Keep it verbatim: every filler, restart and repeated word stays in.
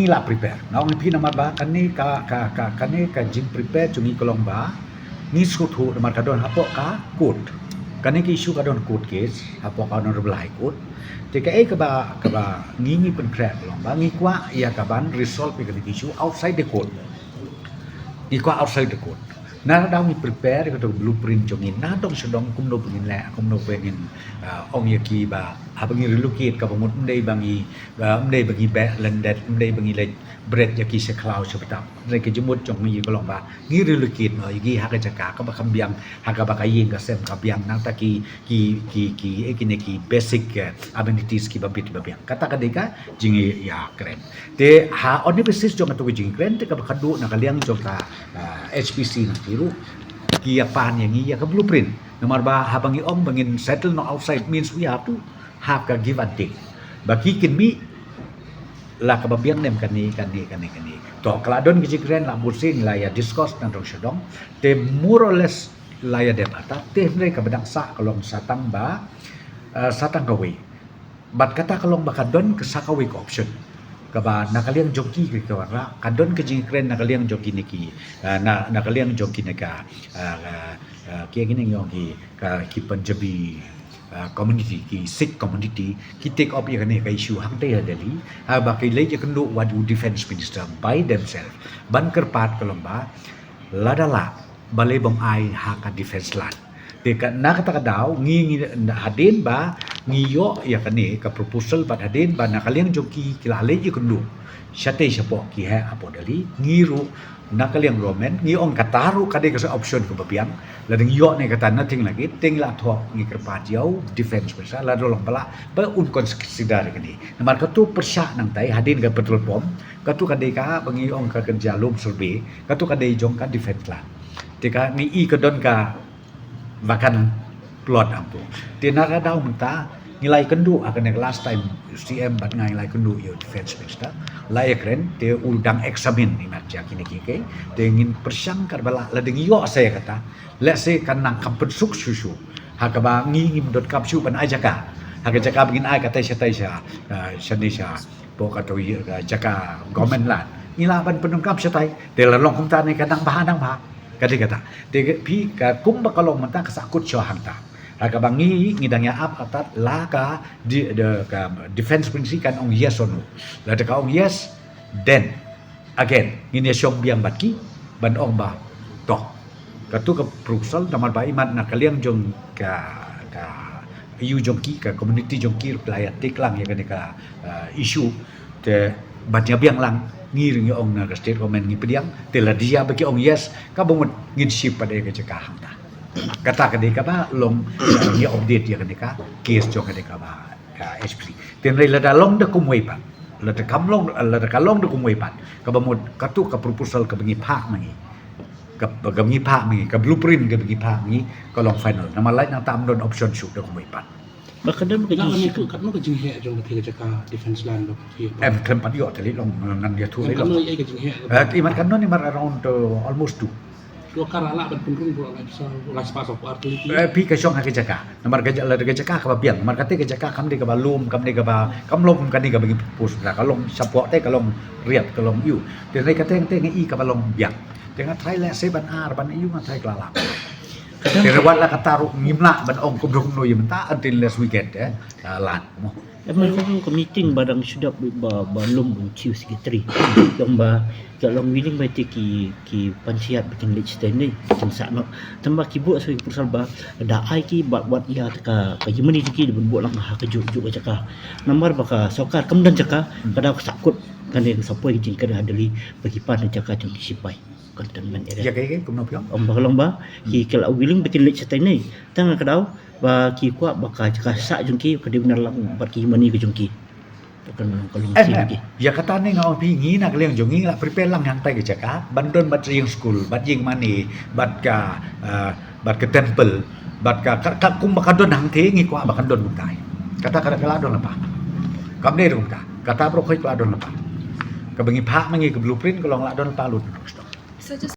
la prepare. Nga ong ïa phi namar ba kane ka, ka, ka, kane ka jingprepare jong ngi ka long ba ngi sngewthuh namar ka don hapoh ka court. Kane ka issue ka don court case hapoh ka Honorable High Court. Te kaei kaba, kaba ngi, ngi pynkhreh ka long ba ngi kwah ïa ka ban resolve ïa kane ka issue outside the court. Ngi kwah outside the court. Na ka daw ngi prepare ïa ka blueprint jong ngi na dong sha dong kumno ba ngin leh, kumno ba ngin, ah, ong ïa ki ba haba ngi relocate kaba mut ym dei ba ngi, ah, ym dei ba ngi beh lyndet, ym dei ba ngi leit bret ïa ki sha khlaw sha btap. Hynrei ka jingmut jong ngi ka long ba ngi relocate noh ïa ki ha ka jaka kaba kham biang, ha kaba ka ïing ka sem ka biang, nangta ki, ki, ki, ki, eh, kine ki basic, eh, amenities kiba bit ba biang. Kata ka dei ka jingïakren. Te ha on the basis jong kato ka jingkren te kaba khadduh na ka liang jong ka, ah, H P C na ki ruh ki ïa pan ïa ngi ïa ka blueprint. Namar ba haba ngi ong ba ngin settle noh outside means we have to have ka give and take. Ba ki kin mih la kaba biang ne em kane, kane, kane, kane. To ka la don ka jingkren la bunsien la ïa discuss na dong sha dong. Te more or less la ïa dep ata. Te hynrei kaba dang sah ka long sa tang ba, ah, sa tang kawei. Bad kata ka long ba ka don ka sa kawei ka option. Kaba na ka liang jong ki ki ka wanrah, ka don ka jingkren na ka liang jong kine ki, ah, na, na ka liang jong kine ka, ah, ah, ah, ki kine ngi ong ki, ka, ki Punjabi, ah, community, ki Sikh community, ki take up ïa kane ka issue hangtei ha Delhi. Haba ki leit ïakynduh wat u defense minister by themselves. Ban kyrpad ka long ba, lada lah, balei bym ai ha ka defense land. Te ka, na kata ka daw, ngi, ngi, hadien ba ngi ïoh ïa kane ka proposal bad hadien ba na ka liang jong ki ki la leit ïakynduh shatei shapoh ki heh hapoh Delhi, ngi ruh na ka liang government ngi ong kata ruh ka dei ka sa option kaba biang. Lada ngi ïoh ne kata nothing like it, te ngi la thoh ngi kyrpad ïa u defense minister, lada long ba lah ba un consider ïa kane. Namar kato pyrshah nangtai hadien ka petrol pump, kato ka dei kaba ngi ong ka kynja lum survey, kato ka dei jong ka defense land. Te ka ngi i ka don ka vacant plot hangto. Te na ka daw mynta ngi la ïakynduh ha kane ka last time C M bad nga ngi la ïakynduh ïa u defense minister. La ïakren te u dang examine imat ïa kine kiei kiei. Te ngin pyrshang katba lah lada ngi ïoh sa ïa kata. Lehse kan nang kham pynsuk shuh shuh. Ha kaba ngi ngim donkam shuh ban ai jaka. Ha ka jaka ba ngin ai katei shatei sha, ah, shane sha. Hapoh kato ïa ka jaka government land. Ngi lah ban pyndonkam shatai. Te la long kumta ne ka dang bha dang bha. Ka dei kata. Te phi ka kumba ka long mynta ka sahkut shuwa hangta. Ha kaba ngi ngi dang ïa ap atat la ka di, de, ka defense ministry kan ong yes or no. Lada ka ong yes, then again ngin ïa shong biang bad ki ban ong ba to. Kato ka proposal namar ba imat na ka liang jong ka, ka ïa u jong ki, ka community jong ki ruh la ïa take lang ïa kane ka, uh, issue. Te ban ïa biang lang ngi ruh ngi ong na ka state government ngi pdiang, te lada ïa ba ki ong yes, kaba mut ngin shift pat ïa ka jaka hangta. Kata ka dei kaba long, uh, ngi update ïa kane ka case jong kane kaba ka H P C. Te hynrei lada long da kumwei pat, lada kam long, lada ka long da kumwei pat, kaba mut kato ka proposal kaba ngi phah ma ngi, ka, kaba ngi phah ma ngi, ka blueprint kaba ngi phah ma ngi ka long final. Namar lait nangta ym don option shuh da kumwei pat. Ba ka don ka jingshim. Katno ka jingheh jong ka jaka defense land ba ki. Em, khlem pat ïoh te lei long ngan ïathuh lei long. Katno ïa ka jingheh. Eh, imat katno, imat around, uh, almost two. Ka la lah ban pynrung ko la sa, la sa pas ar tylli. Eh, phi ka shong ha ka jaka. Namar ka ja-, la ka jaka kaba biang. Namar kata ka jaka kam dei kaba lum, kam dei kaba, kam long kane kaba ngi propose. Ka long shapoh te ka long riat, ka long ïa u. Te hynrei kata te ngi i kaba long biang. Te nga try lehse ban ar ban ïa u nga try ka la lah. Te hynrei wat la kata ruh ngim lah ban ong kumno kumno ïa mynta until last weekend, eh. Ah, lad mo. Em, ka meeting ba dang shu dep ba, ba lum u chief secretary. Long ba, ka long willing ba te ki, ki panchayat ba kin leit shatei ne, kin sah noh. Tang ba ki buh sa ki proposal ba, da ai ki ba, wat ïa ka, ka ïa mane ki da ban buh lang ha ka juh, juh ka jaka. Namar ba ka sorkar kam don jaka, ka daw ka sahkut, kane ka sa poi ka jingkren ha Delhi, ba ki pan ka jaka jong ki sipai. Cantonment area. Ïa kaei kaei kumno phi ong? Ong ba ka long ba, ki, ki la willing ba kin leit shatei ne. Tang ka daw, ba ki kwah ba ka, ka sah jong ki, ka dei ban ïa lang bad ki mane ka jong ki. Ka long, ka long. Em, sien em. Ki. Ïa kata ne nga ong phi ngi na ka liang jong ngi la prepare lang hangtai ka jaka, ban don bad ïing skul, bad ïing mane, bad ka, ah, bad ka temple, bad ka, ka, ka kumba ka don hangtai ngi kwah ba kan don kumtai. Kata ka, ka la don lypa. Kam dei kumta. Kata baroh khoit ka la don lypa. Kaba ngi phah ma ngi ka blueprint ka long la don lypa lut. So just